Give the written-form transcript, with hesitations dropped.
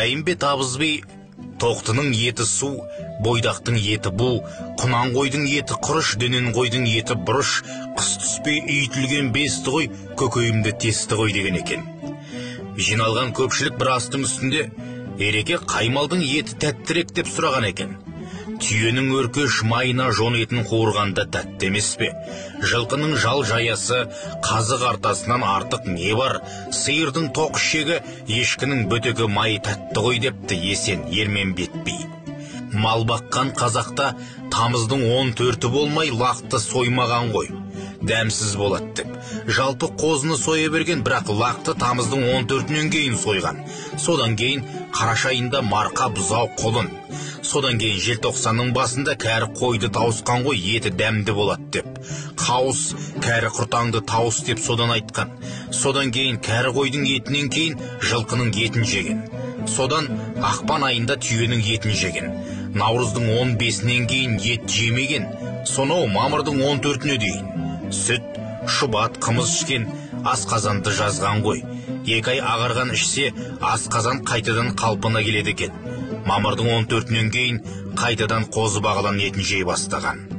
Бәйімбет абыз би тоқтының еті су, бойдақтың еті бу, құнан қойдың еті құрыш, дөнен қойдың еті бұрыш, қыс түспей үйітілген бесті қой, көкейімді тесті қой деген екен. Жиналған көпшілік бір астың үстінде Ереке қай малдың еті тәттірек деп сұраған екен. Түйенің өркеш майына жон етін қуырғанда тәтті емес пе? Жылқының жал жаясы қазы қартасынан артық не бар? Сиырдың тоқ ішегі, ешкінің бөтекі майы тәтті ғой депті Есен Ерменбет би. Мал баққан қазақта тамыздың 14-і болмай лақты соймаған ғой. Дәмсіз болады деп. Жалпы қозыны соя берген, бірақ лақты тамыздың 14-інен кейін сойған. Содан кейін қараша айында марқа, бұзау, құлын. Содан кейін желтоқсанның басында кәрі қойды тауысқан ғой, еті дәмді болады деп. Қауыс, кәрі құртаңды тауыс деп содан айтқан. Содан кейін кәрі қойдың етінен кейін жылқының етін жеген. Содан ақпан айында түйенің етін жеген. Наурыздың 15-інен кейін ет жемеген. Сонау мамырдың 14-іне дейін. Сүт, шұбат, қымыз ішкен, асқазанды жазған ғой. 2 ай ағарған ішсе, асқазан қайтадан қалпына келеді екен. Мамырдың 14-інен кейін қайтадан қозы бағлан етін жей бастаған.